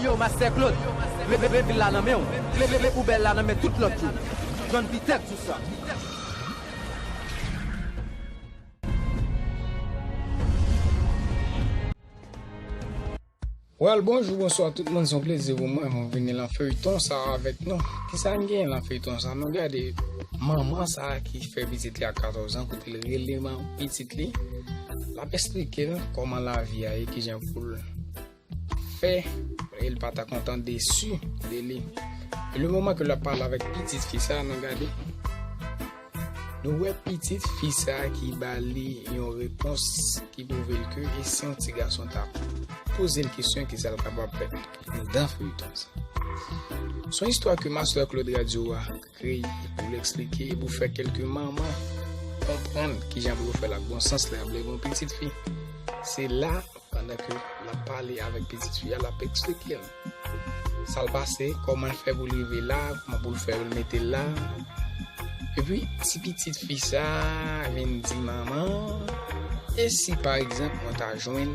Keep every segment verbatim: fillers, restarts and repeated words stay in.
Yo, Master Claude, men, men, men vil la nan men w. Men, men, men poubèl la nan men tout lòt yo. John P tèt sou sa. Well, bonjou, bonswa tout moun, se yon plezi pou mwen, mwen vini lan feyton sa avèk nou. Kisa n gen lan feyton sa? Nou gade manman sa ki fè pitit li a katòz an, kote l rele man-, pitit li. L ap eksplike l kòman lavi a ye, kijan pou l fè, e l pa ta kontan desi de li. E le moman ke l ap pale avèk pitit fi sa, nou gade. Nou wè pitit fi sa ki ba li yon repons ki pwouve l ke e si yon ti gason ta poze l kesyon, kisa l kapab fè anndan feyton sa. Se yon istwa ke Master Claude Radio a kreye pou l eksplike e pou fè kèlke manman konprann kijan pou yo fè l ak bon sans lè y ap leve yon pitit fi. Se la, pandan ke l ap pale avèk pitit fi a, l ap eksplike l sa l pase, kòman l fè pou l rive la, kòman pou l fè pou l mete l la. Epi, ti pitit fi sa vin di manman, e si, pa egzanp, mwen ta jwenn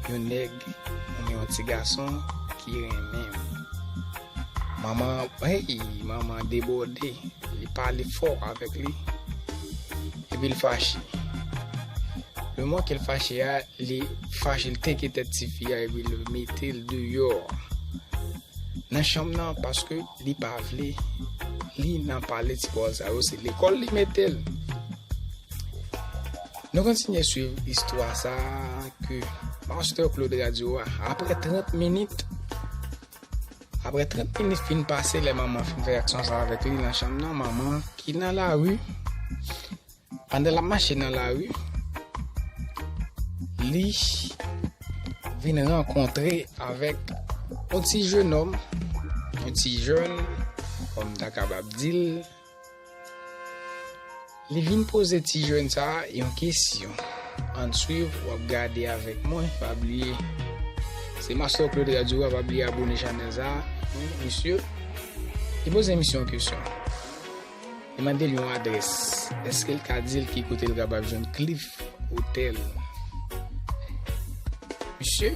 yon nèg oubyen yon ti gason ki renmen m? Manman, hey, manman debòde, li pale fò avèk li, epi l fache. Le moman ke l fache a, li fache, l teke tèt tifi a, epi l mete l deyò nan chanm nan, paske li pa vle li nan pale ti pawòl sa yo, se lekòl li mete l. Nou kontinye swiv istwa sa ke Master Claude Radio a. Apre trant minit, apre trant minit fin pase, lè manman fin fè aksyon sa avèk li nan chanm nan, manman ki nan lari, pandan l ap mache nan lari, li vin rankontre avèk yon ti jenòm, yon ti jèn, kòm m ta kapab di l. Li vin poze ti jèn sa a yon kesyon. Ann swiv, w ap gade avèk mwen, pa bliye. Se Master Claude Radio a, pa bliye abone chanèl sa a. Wi, misye. Li poze misye yon kesyon. Li mande l yon adrès. Èske l ka di l ki kote l kapab jwenn Cliff Hotel? Misye,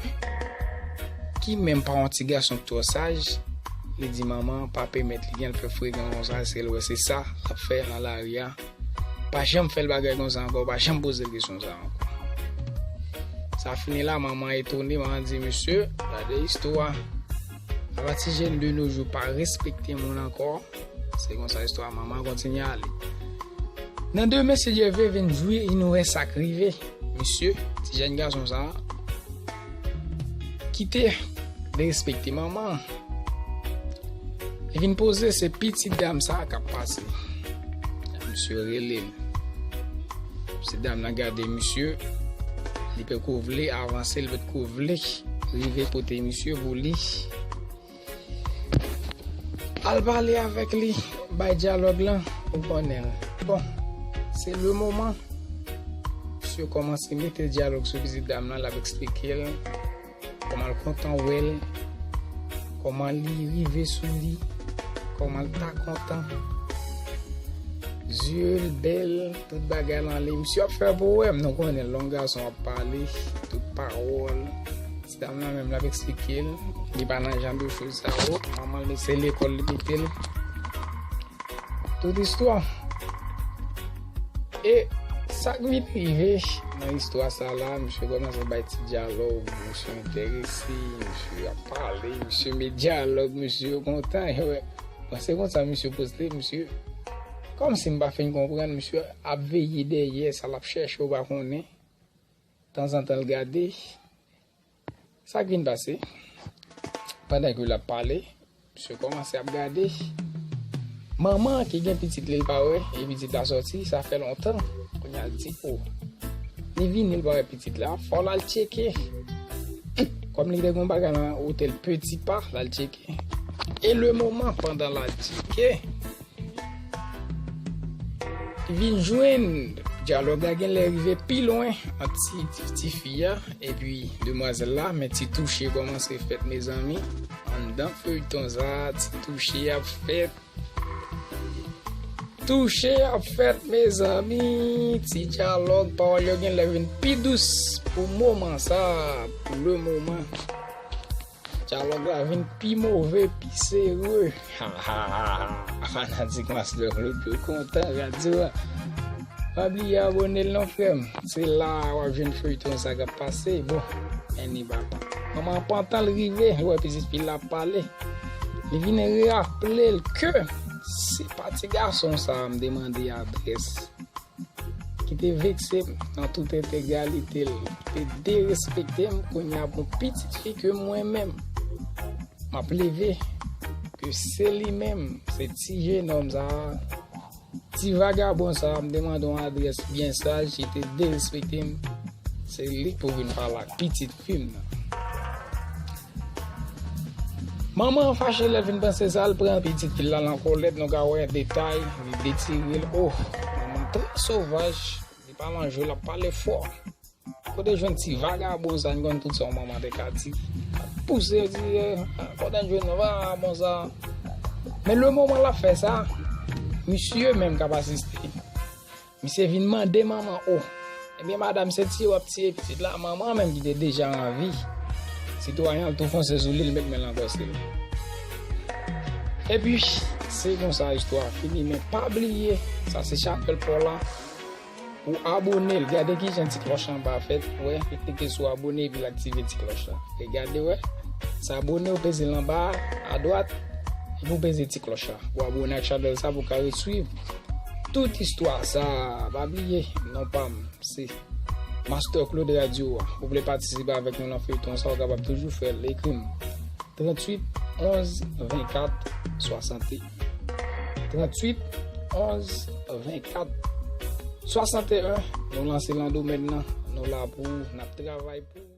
ki menm pa yon ti gason ki twò saj, li di manman pa pèmèt li gen l fè frekan konsa, èske l wè se sa l ap fè nan lari a? Pa janm fè l bagay konsa ankò, pa janm poze l kesyon sa ankò. Sa fini la, manman etone, manman di, "Mesye, gade istwa. Apa ti jèn de nos jours pa respekte moun ankò." Se konsa istwa manman kontinye ale. Nan demen, si Dye vle, vin jwi, nou wè sa k rive. Mesye, ti jèn gason sa a kite derespekte manman. Li vin poze, se pitit dam sa a k ap pase. Misye rele l. Pitit dam nan gade misye, li peko vle avanse, li peko vle rive kote misye pou li al pale avèk li, bay dyalòg lan, ou konnen l. Bon, se le moman, misye kòmanse mete dyalòg sou pitit dam nan, l ap eksplike l kòman l kontan wè l, kòman li rive sou li, kòman l ta kontan. Zye l bèl, tout bagay lan li. Misye ap fè powèm, nou konnen lè yon gason ap pale, tout pawòl. Ti dam nan menm, l ap eksplike l, li pa nan jan de choz sa yo. Manman l, se lekòl li mete l. Tout istwa. E sa k vin rive nan istwa sa la, misye kòmanse bay ti dyalòg, misye enterese, misye ap pale, misye met dyalòg, misye kontan. Bon, se konsa misye poste, misye, kòmsi m pa fin konprann, misye ap veye dèyè, sa l ap chèche, ou pa konnen. Tanzantan l gade. Sa k vin pase, pandan ke l ap pale, misye kòmanse ap gade. Manman ki gen pitit li, l pa wè, e pitit la sòti, sa fè lontan. Kounye a l di, o, li vini, l pa wè pitit la, fò l al tcheke. Kòm li te gen yon bagay nan otèl Petit Pas, l al tcheke. E le moman, pandan l al tcheke, vin jwenn dyalòg la genlè rive pi lwen ant ti, ti, ti fi a epi demwazèl la, men ti touche kòmanse fèt, mezanmi. Anndan feyton sa, ti touche ap fèt. Touche ap fèt, mezanmi. Ti dyalòg, pawòl yo genlè vin pi dous pou moman sa, pou le moman. Dyalòg la vin pi move, pi serye. Ha, ha, ha, ha. Fanatik Master Claude yo kontan radyo a. Pa bliye abone l non, frè m. Se la a w ap jwenn feyton sa k ap pase. Bon, men li pa. Manman an pantan l rive, l wè pitit fi l ap pale. Li vin raple l ke se pa ti gason sa a m te mande adrès, ki te vekse m nan tout entegralite l, ki te derespekte m, kounye a pou pitit fi ke mwen menm m ap leve, ke se li menm, se ti jenòm sa a, ti vagabon sa a, m te mande yon adrès byen saj, li te derespekte m, se li k pou vin pale ak pitit fi m nan. Manman an fache lè l vin panse sa, l pran pitit fi l la nan kòlèt, nou ka wè detay, li detire l. Oh, manman trè sovaj, li pa manje, l ap pale fò. Kote jwenn ti vagabon sa, n konn tout sa yon manman te ka di. L ap pouse, di, eh, kote n jwenn vagabon sa. Men le moman l ap fè sa, misye menm k ap asiste. Misye vin mande manman, oh, ebyen madam, se tiye w ap tiye pitit la, manman an menm ki te deja anvi. Sitwayen an tou fonse sou li, l met men l nan gòs li. Epi, se konsa istwa a fini, men pa bliye, sa se chapèl pa w la, ou abone l, gade kijan ti klòch anba a fèt, wè, klike sou abone epi l aktive ti klòch la. E gade, wè, sa abone, ou peze l anba a, adwat, epi ou peze ti klòch la. Ou abone ak chanèl sa pou w ka reswiv tout istwa sa, pa bliye, non pa m, se Master Claude Radio a. Ou vle patisipe avèk nou nan feyton sa, ou kapab toujou fè l, ekri m. Tranntuit onz venkat swasante. Tranntuit onz venkat swasanteyen, nou lanse nan domèn nan, nou la pou ou, n ap travay pou ou.